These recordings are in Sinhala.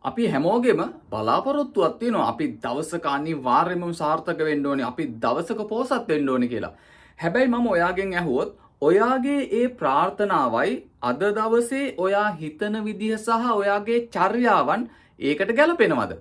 අපි හැමෝගෙම බලාපොරොත්තුවක් තියෙනවා. අපි දවසක අනිවාර්යයෙන්ම සාර්ථක වෙන්න ඕනේ. අපි දවසක පෝසත් වෙන්න ඕනේ කියලා. හැබැයි මම ඔයාගෙන් ඇහුවොත් ඔයාගේ ඒ ප්‍රාර්ථනාවයි අද දවසේ ඔයා හිතන විදිහ සහ ඔයාගේ චර්යාවන් ඒකට ගැලපෙනවද?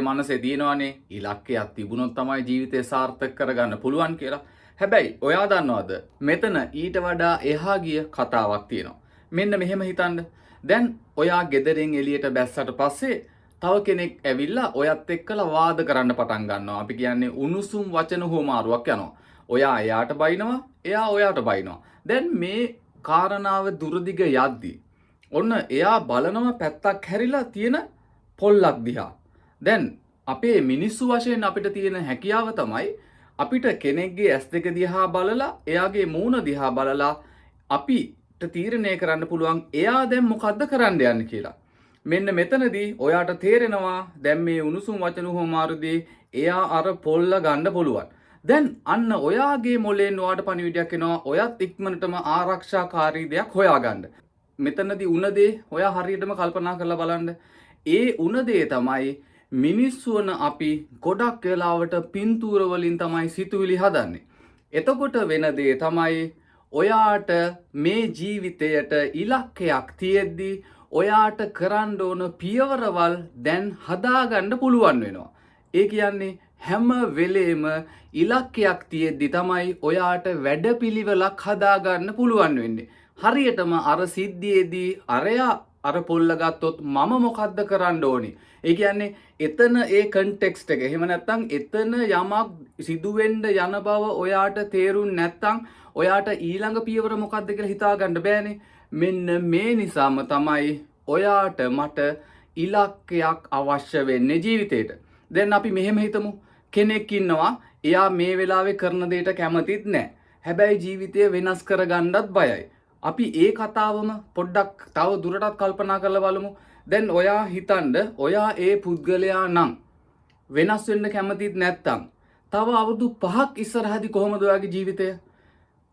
මනසේ තියෙනවානේ ඉලක්කයක් තිබුණොත් තමයි ජීවිතය සාර්ථක කරගන්න පුළුවන් කියලා. හැබැයි ඔයා දන්නවද මෙතන ඊට වඩා එහා ගිය කතාවක් තියෙනවා. මෙන්න මෙහෙම හිතන්න. දැන් ඔයා ගෙදරින් එළියට බැස්සට පස්සේ තව කෙනෙක් ඇවිල්ලා ඔයත් එක්කලා වාද කරන්න පටන් ගන්නවා. අපි කියන්නේ උණුසුම් වචන හුවමාරුවක් යනවා. ඔයා එයාට බයිනවා, එයා ඔයාට බයිනවා. දැන් මේ කාරණාව දුරදිග යද්දි ඔන්න එයා බලනවා පැත්තක් හැරිලා තියෙන පොල්ලක් දිහා. දැන් අපේ මිනිස්සු වශයෙන් අපිට තියෙන හැකියාව තමයි අපිට කෙනෙක්ගේ ඇස් දෙක දිහා බලලා එයාගේ මූණ දිහා බලලා අපිට තීරණය කරන්න පුළුවන් එයා දැන් මොකද්ද කරන්න යන්නේ කියලා. මෙන්න මෙතනදී ඔයාට තේරෙනවා දැන් මේ උණුසුම් වචන හුවමාරුදී එයා අර පොල්ල ගන්න පුළුවන්. දැන් අන්න ඔයාගේ මොලෙන් ඔයාට පණිවිඩයක් එනවා ඔයත් ඉක්මනටම ආරක්ෂාකාරී දෙයක් හොයාගන්න. මෙතනදී උන දේ ඔයා හරියටම කල්පනා කරලා බලන්න. ඒ උන දේ තමයි මිනිස්සු වන අපි ගොඩක් වෙලාවට පින්තූර වලින් තමයි සිතුවිලි හදන්නේ. එතකොට වෙන දේ තමයි ඔයාට මේ ජීවිතයට ඉලක්කයක් තියෙද්දි ඔයාට කරන්න ඕන පියවරවල් දැන් හදාගන්න පුළුවන් වෙනවා. ඒ කියන්නේ හැම වෙලේම ඉලක්කයක් තියෙද්දි තමයි ඔයාට වැඩපිළිවෙලක් හදාගන්න පුළුවන් වෙන්නේ. හරියටම අර සිද්ධියේදී අරයා අර පොල්ල ගත්තොත් මම මොකද්ද කරන්න ඕනි? ඒ කියන්නේ එතන ඒ කන්ටෙක්ස්ට් එක එහෙම නැත්නම් එතන යමක් සිදුවෙන්න යන බව ඔයාට තේරුම් නැත්නම් ඔයාට ඊළඟ පියවර මොකද්ද කියලා හිතාගන්න බෑනේ. මෙන්න මේ නිසාම තමයි ඔයාට මට ඉලක්කයක් අවශ්‍ය වෙන්නේ ජීවිතේට. දැන් අපි මෙහෙම හිතමු. කෙනෙක් ඉන්නවා. එයා මේ වෙලාවේ කරන දෙයට කැමතිත් නෑ. හැබැයි ජීවිතය වෙනස් කරගන්නත් බයයි. අපි ඒ කතාවම පොඩ්ඩක් තව දුරටත් කල්පනා කරලා බලමු. දැන් ඔයා හිතන්න ඔයා ඒ පුද්ගලයා නම් වෙනස් වෙන්න කැමතිත් නැත්තම් තව අවුරුදු 5ක් ඉස්සරහදී කොහොමද ඔයාගේ ජීවිතය?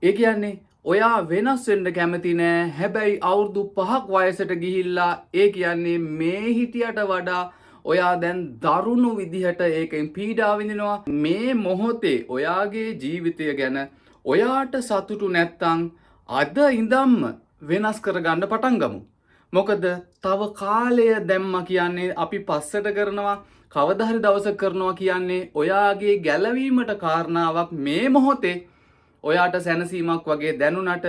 ඒ කියන්නේ ඔයා වෙනස් වෙන්න කැමති නෑ. හැබැයි අවුරුදු 5ක් වයසට ගිහිල්ලා ඒ කියන්නේ මේ හිටියට වඩා ඔයා දැන් දරුණු විදිහට ඒකෙන් පීඩා විඳිනවා. මේ මොහොතේ ඔයාගේ ජීවිතය ගැන ඔයාට සතුටු නැත්තම් අද ඉඳන්ම වෙනස් කරගන්න පටන් ගමු. මොකද තව කාලය දැම්ම කියන්නේ අපි පස්සට කරනවා, කවදා හරි දවසක කරනවා කියන්නේ ඔයාගේ ගැලවීමට කාරණාවක් මේ මොහොතේ ඔයාට සැනසීමක් වගේ දැනුණට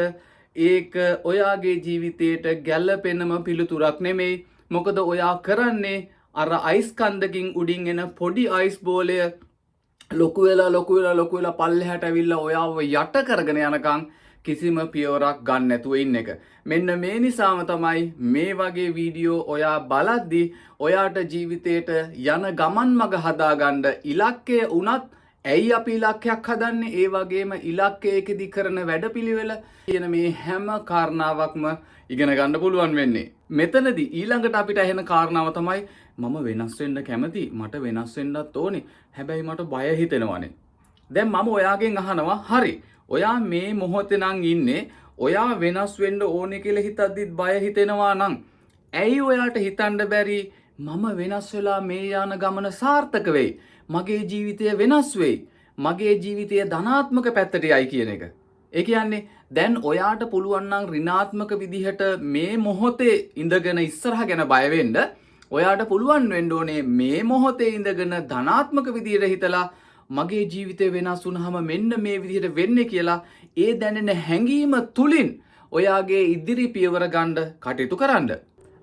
ඒක ඔයාගේ ජීවිතේට ගැලපෙනම පිළිතුරක් නෙමෙයි. මොකද ඔයා කරන්නේ අර අයිස් කන්දකින් උඩින් එන පොඩි අයිස් බෝලය ලොකු වෙලා ලොකු වෙලා ලොකු වෙලා පල්ලෙහාට ඇවිල්ලා ඔයාව යට කරගෙන යනකම් කිසිම පියවරක් ගන්න නැතුව ඉන්න එක. මෙන්න මේ නිසාම තමයි මේ වගේ වීඩියෝ ඔයා බලද්දි ඔයාට ජීවිතේට යන ගමන් මඟ හදාගන්න ඉලක්කය වුණත් ඇයි අපි ඉලක්කයක් හදන්නේ, ඒ වගේම ඉලක්කයකදී කරන වැඩපිළිවෙල කියන මේ හැම කාරණාවක්ම ඉගෙන ගන්න පුළුවන් වෙන්නේ. මෙතනදී ඊළඟට අපිට ඇහෙන කාරණාව තමයි මම වෙනස් වෙන්න කැමති, මට වෙනස් වෙන්නත් ඕනේ, හැබැයි මට බය හිතෙනවානේ. දැන් මම ඔයාගෙන් අහනවා, හරි ඔයා මේ මොහොතේ නම් ඉන්නේ, ඔයා වෙනස් වෙන්න ඕනේ කියලා හිතද්දිත් බය හිතෙනවා නම් ඇයි ඔයාට හිතන්න බැරි මම වෙනස් වෙලා මේ යන ගමන සාර්ථක වෙයි, මගේ ජීවිතය වෙනස් වෙයි, මගේ ජීවිතය ධනාත්මක පැත්තට යයි කියන එක. ඒ කියන්නේ දැන් ඔයාට පුළුවන් නම් ඍණාත්මක විදිහට මේ මොහොතේ ඉඳගෙන ඉස්සරහ ගැන බය වෙන්න, ඔයාට පුළුවන් වෙන්න ඕනේ මේ මොහොතේ ඉඳගෙන ධනාත්මක විදිහට හිතලා මගේ ජීවිතය වෙනස් වුණාම මෙන්න මේ විදිහට වෙන්නේ කියලා ඒ දැනෙන හැඟීම තුලින් ඔයාගේ ඉදිරි පියවර ගන්න කටයුතු කරන්න.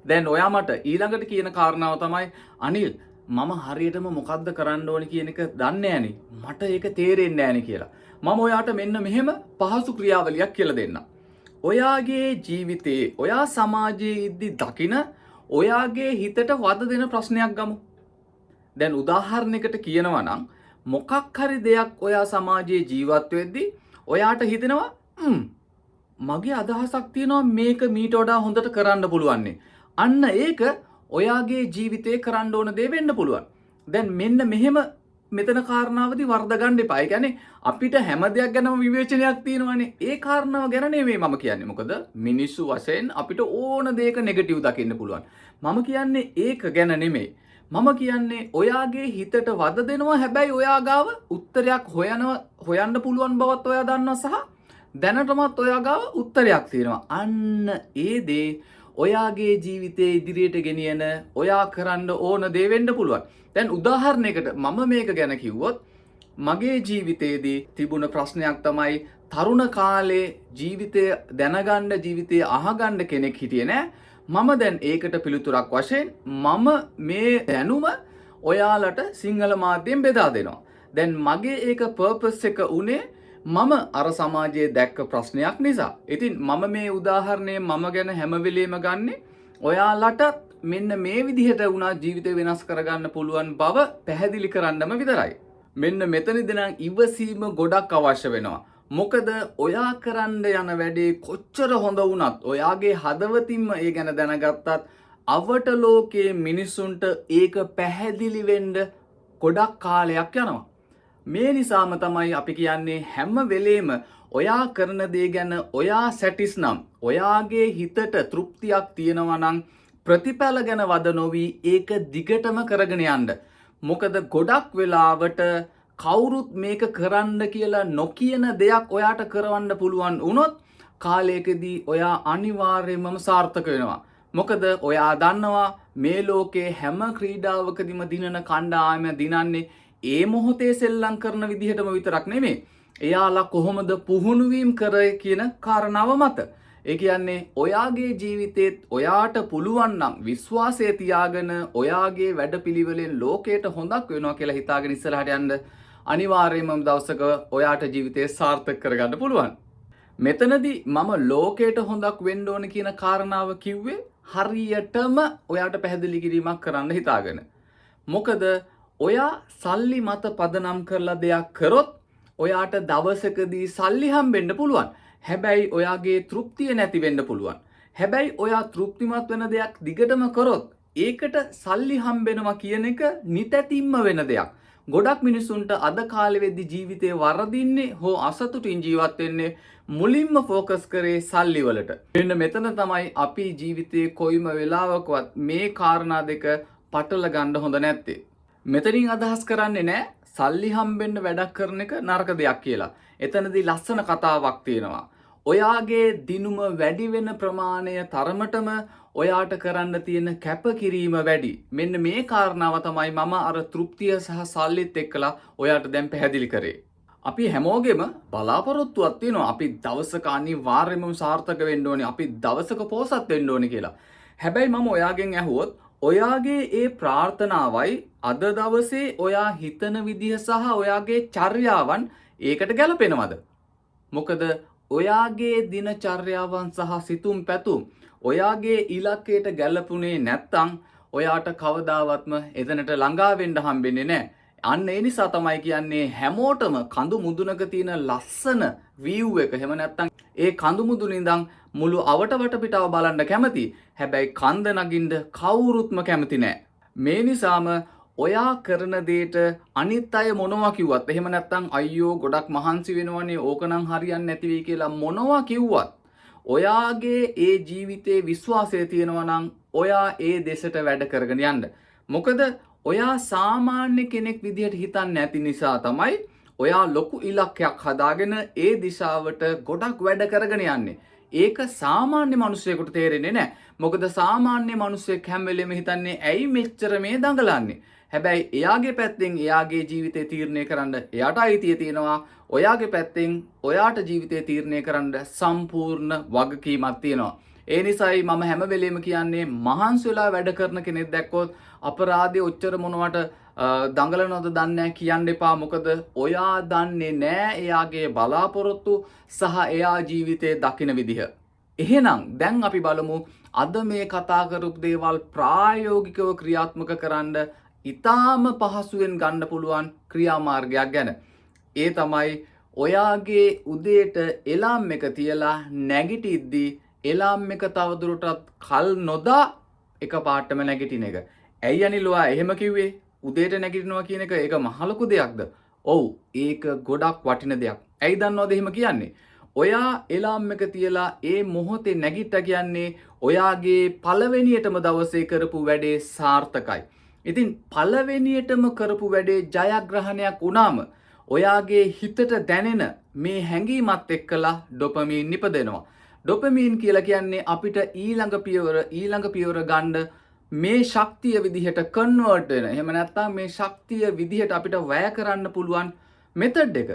දැන් ඔයා මට ඊළඟට කියන කාරණාව තමයි අනිල් මම හරියටම මොකද්ද කරන්න ඕනේ කියන එක දන්නේ නෑනේ, මට ඒක තේරෙන්නේ නෑනේ කියලා. මම ඔයාට මෙන්න මෙහෙම පහසු ක්‍රියාවලියක් කියලා දෙන්නම්. ඔයාගේ ජීවිතේ ඔයා සමාජයේ ඉද්දි දකින ඔයාගේ හිතට වද දෙන ප්‍රශ්නයක් ගමු. දැන් උදාහරණයකට කියනවා නම් මොකක් හරි දෙයක් ඔයා සමාජයේ ජීවත් වෙද්දි ඔයාට හිතෙනවා මගේ අදහසක් තියෙනවා මේක මීට වඩා හොඳට කරන්න පුළුවන්නේ. අන්න ඒක ඔයාගේ ජීවිතේ කරන්න ඕන දේ වෙන්න පුළුවන්. දැන් මෙන්න මෙහෙම මෙතන කාරණාවදී වරද ගන්න එපා. ඒ කියන්නේ අපිට හැම දෙයක් ගැනම විවේචනයක් තියෙනවානේ. ඒ කාරණාව ගැන නෙමෙයි මම කියන්නේ. මොකද මිනිස්සු වශයෙන් අපිට ඕන දෙයක නෙගටිව් දකින්න පුළුවන්. මම කියන්නේ ඒක ගැන නෙමෙයි. මම කියන්නේ ඔයාගේ හිතට වද දෙනවා, හැබැයි ඔයා ගාව උත්තරයක් හොයන්න පුළුවන් බවත් ඔයා දන්නවා සහ දැනටමත් ඔයා ගාව උත්තරයක් තියෙනවා. අන්න ඒ දේ ඔයාගේ ජීවිතේ ඉදිරියට ගෙනියන ඔයා කරන්න ඕන දේ වෙන්න පුළුවන්. දැන් උදාහරණයකට මම මේක ගැන කිව්වොත්, මගේ ජීවිතේදී තිබුණ ප්‍රශ්නයක් තමයි තරුණ කාලේ ජීවිතය දැනගන්න, ජීවිතය අහගන්න කෙනෙක් හිටියේ නෑ. මම දැන් ඒකට පිළිතුරක් වශයෙන් මම මේ දැනුම ඔයාලට සිංහල මාධ්‍යයෙන් බෙදා දෙනවා. දැන් මගේ ඒක පර්පස් එක උනේ මම අර සමාජයේ දැක්ක ප්‍රශ්නයක් නිසා. ඉතින් මම මේ උදාහරණය මම ගැන හැම වෙලේම ගන්නෙ ඔයාලටත් මෙන්න මේ විදිහට වුණා ජීවිතය වෙනස් කරගන්න පුළුවන් බව පැහැදිලි කරන්නම විතරයි. මෙන්න මෙතනදී නම් ඉවසීම ගොඩක් අවශ්‍ය වෙනවා. මොකද ඔයා කරන්න යන වැඩේ කොච්චර හොඳ වුණත්, ඔයාගේ හදවතින්ම ඒ ගැන දැනගත්තත්, අවට ලෝකයේ මිනිස්සුන්ට ඒක පැහැදිලි වෙන්න ගොඩක් කාලයක් යනවා. මේ නිසාම තමයි අපි කියන්නේ හැම වෙලේම ඔයා කරන දේ ගැන ඔයා සැටිස් නම්, ඔයාගේ හිතට තෘප්තියක් තියෙනවා නම්, ප්‍රතිඵල ගැන වද නොවී ඒක දිගටම කරගෙන යන්න. මොකද ගොඩක් වෙලාවට කවුරුත් මේක කරන්න කියලා නොකියන දෙයක් ඔයාට කරවන්න පුළුවන් වුණොත් කාලයකදී ඔයා අනිවාර්යයෙන්ම සාර්ථක වෙනවා. මොකද ඔයා දන්නවා මේ ලෝකේ හැම ක්‍රීඩාවකදීම දිනන කණ්ඩායම දිනන්නේ ඒ මොහොතේ සෙල්ලම් කරන විදිහටම විතරක් නෙමෙයි. එයාලා කොහොමද පුහුණුවීම් කරේ කියන කාරණාව මත. ඒ කියන්නේ ඔයාගේ ජීවිතේත් ඔයාට පුළුවන් නම් විශ්වාසය තියාගෙන ඔයාගේ වැඩපිළිවෙලෙන් ලෝකයට හොඳක් වෙනවා කියලා හිතාගෙන ඉස්සරහට යන්න, අනිවාර්යයෙන්ම දවසක ඔයාට ජීවිතේ සාර්ථක කරගන්න පුළුවන්. මෙතනදී මම ලෝකයට හොඳක් වෙන්න ඕන කියන කාරණාව කිව්වේ හරියටම ඔයාට පැහැදිලි කිරීමක් කරන්න හිතාගෙන. මොකද ඔයා සල්ලි මත පදනම් කරලා දෙයක් කරොත් ඔයාට දවසකදී සල්ලි හම්බෙන්න පුළුවන්. හැබැයි ඔයාගේ තෘප්තිය නැති වෙන්න පුළුවන්. හැබැයි ඔයා තෘප්තිමත් වෙන දෙයක් දිගටම කරොත් ඒකට සල්ලි හම්බෙනවා කියන එක නිතැතින්ම වෙන දෙයක්. ගොඩක් මිනිසුන්ට අද කාලෙ වෙද්දි ජීවිතේ වරදින්නේ හෝ අසතුටින් ජීවත් වෙන්නේ මුලින්ම ෆෝකස් කරේ සල්ලි වලට. මෙන්න මෙතන තමයි අපි ජීවිතේ කොයිම වෙලාවකවත් මේ කාරණා දෙක පටල ගන්න හොඳ නැත්තේ. මෙතනින් අදහස් කරන්නේ නෑ සල්ලි හම්බෙන්න වැඩක් කරන එක නරක දෙයක් කියලා. එතනදී ලස්සන කතාවක් තියෙනවා. ඔයාගේ දිනුම වැඩි වෙන ප්‍රමාණය තරමටම ඔයාට කරන්න තියෙන කැපකිරීම වැඩි. මෙන්න මේ කාරණාව තමයි මම අර තෘප්තිය සහ සල්ලිත් එක්කලා ඔයාට දැන් පැහැදිලි කරේ. අපි හැමෝගෙම බලාපොරොත්තුවක් තියෙනවා. අපි දවසක අනිවාර්යයෙන්ම සාර්ථක වෙන්න ඕනේ. අපි දවසක පෝසත් වෙන්න ඕනේ කියලා. හැබැයි මම ඔයාගෙන් ඇහුවොත්, ඔයාගේ ඒ ප්‍රාර්ථනාවයි අද දවසේ ඔයා හිතන විදිහ සහ ඔයාගේ චර්යාවන් ඒකට ගැලපෙනවද? මොකද ඔයාගේ දිනචර්යාවන් සහ සිතුම් පැතුම් ඔයාගේ ඉලක්කයට ගැලපුණේ නැත්තම් ඔයාට කවදාවත්ම එතනට ළඟා වෙන්න හම්බෙන්නේ නැහැ. අන්න ඒ නිසා තමයි කියන්නේ හැමෝටම කඳු මුදුනක තියෙන ලස්සන වීව් එක, එහෙම නැත්තම් ඒ කඳු මුදුන ඉඳන් මුළු අවට වටපිටාව බලන්න කැමති. හැබැයි කන්ද නගින්න කවුරුත්ම කැමති නෑ. මේ නිසාම ඔයා කරන දේට අනිත් අය මොනවා කිව්වත්, එහෙම නැත්තම් අයියෝ ගොඩක් මහන්සි වෙනවනේ, ඕකනම් හරියන්නේ නැති වෙයි කියලා මොනවා කිව්වත්, ඔයාගේ ඒ ජීවිතේ විශ්වාසය තියෙනවා නම් ඔයා ඒ දෙසට වැඩ කරගෙන යන්න. මොකද ඔයා සාමාන්‍ය කෙනෙක් විදිහට හිතන්නේ නැති නිසා තමයි ඔයා ලොකු ඉලක්කයක් හදාගෙන ඒ දිශාවට ගොඩක් වැඩ කරගෙන යන්නේ. ඒක සාමාන්‍ය මිනිස්සෙකුට තේරෙන්නේ නැහැ. මොකද සාමාන්‍ය මිනිස්සෙක් හැම වෙලෙම හිතන්නේ ඇයි මෙච්චර මේ දඟලන්නේ? හැබැයි එයාගේ පැත්තෙන් එයාගේ ජීවිතේ තීරණය කරන්න එයාට අයිතිය තියෙනවා. ඔයාගේ පැත්තෙන් ඔයාට ජීවිතේ තීරණය කරන්න සම්පූර්ණ වගකීමක් තියෙනවා. ඒ නිසායි මම හැම වෙලේම කියන්නේ මහන්සි වෙලා වැඩ කරන කෙනෙක් දැක්කොත් අපරාධේ ඔච්චර මොනවට දඟලනවද දන්නේ නැහැ කියන්න එපා. මොකද ඔයා දන්නේ නෑ එයාගේ බලාපොරොත්තු සහ එයා ජීවිතේ දකින විදිහ. එහෙනම් දැන් අපි බලමු අද මේ කතා කරපු දේවල් ප්‍රායෝගිකව ක්‍රියාත්මක කරන්න ඉතාම පහසුවෙන් ගන්න පුළුවන් ක්‍රියාමාර්ගයක් ගැන. ඒ තමයි ඔයාගේ උදේට එලාම් එක තියලා නැගිටිද්දී එලාම් එක තවදුරටත් කල් නොදා එක පාටම නැගිටින එක. ඇයි අනිල් ඔයා එහෙම කිව්වේ? උදේට නැගිටිනවා කියන එක, ඒක මහ ලොකු දෙයක්ද? ඔව්, ඒක ගොඩක් වටින දෙයක්. ඇයි දන්නවද එහෙම කියන්නේ? ඔයා එලාම් එක තියලා ඒ මොහොතේ නැගිට්ට කියන්නේ ඔයාගේ පළවෙනියටම දවසේ කරපු වැඩේ සාර්ථකයි. ඉතින් පළවෙනියටම කරපු වැඩේ ජයග්‍රහණයක් වුණාම ඔයාගේ හිතට දැනෙන මේ හැඟීමත් එක්කලා ඩොපමීන් නිපදෙනවා. ඩොපමීන් කියලා කියන්නේ අපිට ඊළඟ පියවර ඊළඟ පියවර ගන්න මේ ශක්තිය විදිහට කන්වර්ට් වෙන, එහෙම නැත්නම් මේ ශක්තිය විදිහට අපිට වැය කරන්න පුළුවන් මෙතඩ් එක.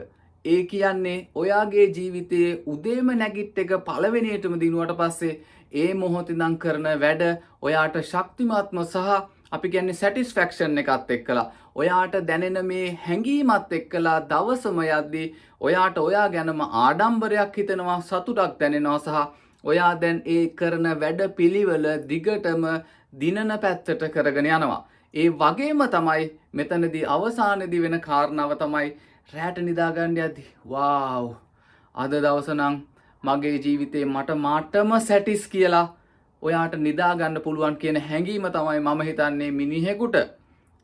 ඒ කියන්නේ ඔයාගේ ජීවිතයේ උදේම නැගිට්ට එක පළවෙනියටම දිනුවට පස්සේ ඒ මොහොතේ ඉඳන් කරන වැඩ ඔයාට ශක්තිමත්ම සහ අපි කියන්නේ සැටිස්ෆැක්ෂන් එකත් එක්කලා, ඔයාට දැනෙන මේ හැඟීමත් එක්කලා දවසම යද්දී ඔයාට ඔයා ගැනම ආඩම්බරයක් හිතෙනවා, සතුටක් දැනෙනවා සහ ඔයා දැන් ඒ කරන වැඩ පිළිවෙල දිගටම දිනන පැත්තට කරගෙන යනවා. ඒ වගේම තමයි මෙතනදී අවසානයේදී වෙන කාරණාව තමයි රැට නිදා ගන්න යද්දි, "වාව්, අද දවස නම් මගේ ජීවිතේ මට මාටම සැටිස්" කියලා ඔයාට නිදා ගන්න පුළුවන් කියන හැඟීම තමයි මම හිතන්නේ මිනිහෙකුට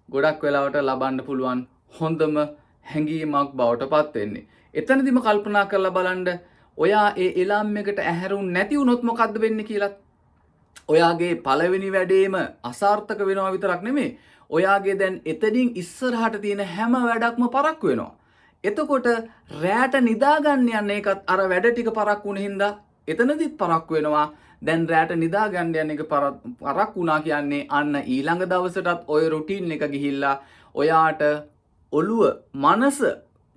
ගොඩක් වෙලාවට ලබන්න පුළුවන් හොඳම හැඟීමක් බවට පත් වෙන්නේ. එතනදිම කල්පනා කරලා බලන්න, ඔයා ඒ එලාම් එකට ඇහැරුන් නැති වුණොත් මොකද්ද වෙන්නේ කියලත්. ඔයාගේ පළවෙනි වැඩේම අසාර්ථක වෙනවා විතරක් නෙමෙයි, ඔයාගේ දැන් එතනින් ඉස්සරහට තියෙන හැම වැඩක්ම පරක්කු වෙනවා. එතකොට රෑට නිදා ගන්න යන එකත් අර වැඩ ටික පරක්කු වුණ හින්දා එතනදිත් පරක්කු වෙනවා. දැන් රෑට නිදා ගන්න යන එක පරක්කු වුණා කියන්නේ අන්න ඊළඟ දවසටත් ඔය රුටීන් එක ගිහිල්ලා ඔයාට ඔළුව මනස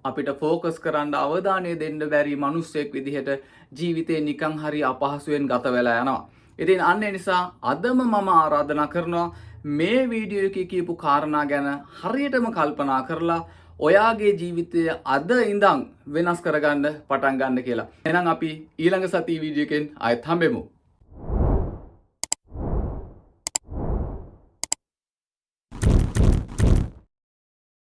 අපිට ෆෝකස් කරන්න, අවධානය දෙන්න බැරි මිනිස්සෙක් විදිහට ජීවිතේ නිකන් හරි අපහසුවෙන් ගත වෙලා යනවා. ඉතින් අන්න ඒ නිසා අදම මම ආරාධනා කරනවා මේ වීඩියෝ එකේ කියපු කාරණා ගැන හරියටම කල්පනා කරලා ඔයාගේ ජීවිතය අද ඉඳන් වෙනස් කරගන්න පටන් ගන්න කියලා. එහෙනම් අපි ඊළඟ සතියේ වීඩියෝ එකෙන් ආයෙත් හම්බෙමු.